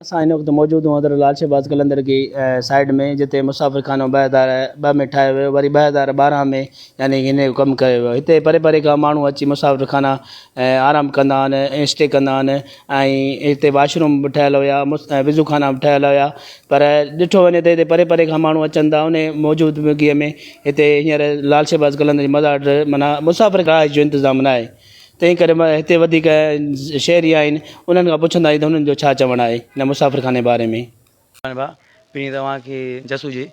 اسان هن وقت موجود هون حضرت لال شهباز قلندر جي سائيڊ ۾ جتي مسافر خانو 2002 ۾ ٺاهيو ويو وري 2012 ۾ يعني هن جو ڪم ڪيو ويو هتي پري پري کان ماڻهو اچي مسافر خانا آرام ڪندا آهن ۽ اسٽي ڪندا آهن ۽ هتي واش روم به ٺهيل هيا وضو خانا به ٺهيل هيا پر ڏٺو وڃي ته هتي پري پري کان ماڻهو اچن ٿا ان موجودگي ۾ هتي هينئر لال شهباز قلندر جي مزار معنيٰ مسافر گاهه جو انتظام ناهي تنهن ڪري هتي وڌيڪ شهري آهن انهن کان پڇنداسين ته انهن جو ڇا چوڻ آهي هن مسافر خاني باري ۾. ڀاء پهرين ته اوهان کي جس هجي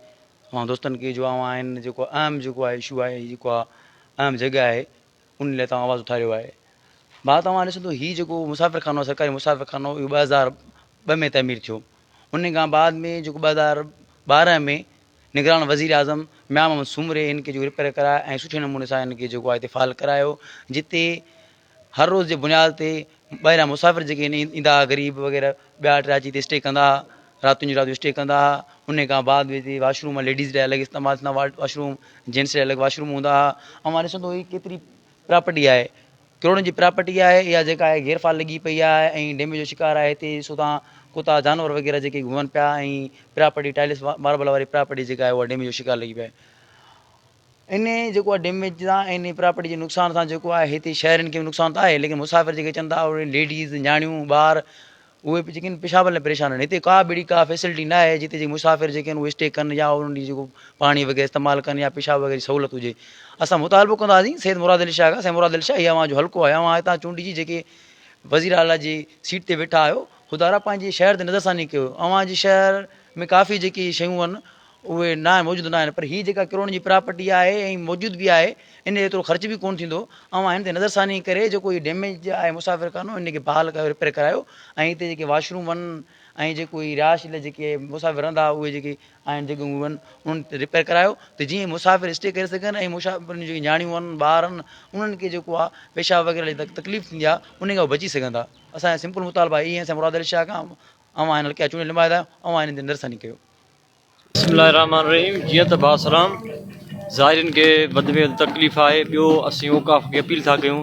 اوهان دوستن کي جو اوهان هن جيڪو اهم جيڪو آهي اشو آهي هي جيڪو آهي اهم جڳهه آهي ان لاء توهان آواز اٿاريو آهي ڀاء توهان ڏسندو هي جيڪو مسافر خانو آهي سرڪاري مسافر خانو اهو 2002 ۾ تعمير ٿيو ان کان بعد ۾ جيڪو 2012 ۾ نگران وزير اعظم ميان محمد سومري هن کي جيڪو رپيئر ڪرائي ۽ سٺي نموني سان هن کي جيڪو آهي هتي فعال ڪرايو جتي هر روز جي بنياد تي ٻاهريان مسافر جيڪي ايندا هئا غريب وغيره ٻيا ٽيا اچي هتي اسٽي ڪندا هئا راتين جون راتيون اسٽي ڪندا هئا ان کان بعد ۾ هتي واش روم ليڊيز لاء الڳ استعمال ٿيندا هئا واش روم جينٽس لاء الڳ واش روم هوندا هئا اوهان ڏسندو هي ڪيتري پراپرٽي آهي ڪروڙن جي پراپرٽي آهي اها جيڪا آهي غير فعال لڳي پئي آهي ۽ ڊيميج جو شڪار آهي هتي ڏسو تان ڪتا جانور وغيره جيڪي گهمن پيا ۽ پراپرٽي ٽائلس ماربل واري پراپرٽي جيڪا آهي اها ڊيميج جو شڪار لڳي پئي آهي ان جيڪو آهي ڊيميج سان ۽ پراپرٽي جي نقصان سان جيڪو آهي هتي شهرين کي به نقصان ته آهي ليڪن مسافر جيڪي اچن ٿا اهي ليڊيز نياڻيون ٻار اهي به جيڪي آهن پيشاب لاء پريشان آهن هتي ڪا به اهڙي ڪا فيسلٽي نه آهي جتي جيڪي مسافر جيڪي آهن اهي اسٽي ڪن يا انهن جي جيڪو پاڻي وغيره استعمال ڪن يا پيشاب وغيره جي سهولت هجي اسان مطالبو ڪنداسين سيد مراد علي شاهه کان سيد مراد علي شاهه هي اوهان جو حلقو آهي اوهان هتان چونڊجي جيڪي وزير اعليٰ جي سيٽ تي ويٺا آهيو خدارا پنهنجي شهر تي نظرثاني ڪيو اوهان جي شهر ۾ ڪافي جيڪي شيون آهن اهي ناهن موجود ناهن پر هي جيڪا ڪروڙن جي پراپرٽي آهي ۽ موجود به آهي ان جو ايترو خرچ به ڪونه ٿيندو اوهان هن تي نظرثاني ڪري جيڪو هي ڊيميج آهي مسافر خانو ان کي بحال ڪرايو رپيئر ڪرايو ۽ هتي جيڪي واش روم آهن ۽ جيڪو هي رهائش لاء جيڪي مسافر رهندا اهي جيڪي آهن جڳهيون آهن انهن تي رپيئر ڪرايو ته جيئن مسافر اسٽي ڪري سگهن ۽ مسافرن جون جيڪي نياڻيون آهن ٻار آهن انهن کي جيڪو آهي پيشاب وغيره جي تڪليف ٿيندي آهي ان کان بچي سگهندا اسان جا سمپل مطالبا اهي آهن سائين مراد علي شاهه کان اوهان هن حلقي جا چونڊيل نمائندا آهيو اوهان هن تي نظرثاني ڪيو. بسم الله الرحمٰن الرحيم جيئن ته باسلام زائرين کي وڌ ۾ وڌ تڪليف آهي ٻيو اسين اوقاف کي اپيل ٿا ڪيون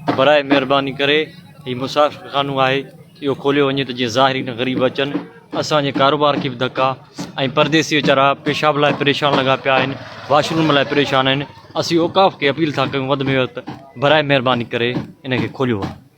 ته براء مهرباني ڪري هي مسافر خانو آهي اهو کوليو وڃي ته جيئن زائرين غريب اچن اسان جي ڪاروبار کي به ڌڪ آهي ۽ پرديسي ويچارا پيشاب لاء پريشان لڳا پيا آهن واش روم لاء پريشان آهن اسين اوقاف کي اپيل ٿا ڪيون وڌ ۾ وڌ براء مهرباني ڪري ان کي کوليو وڃي.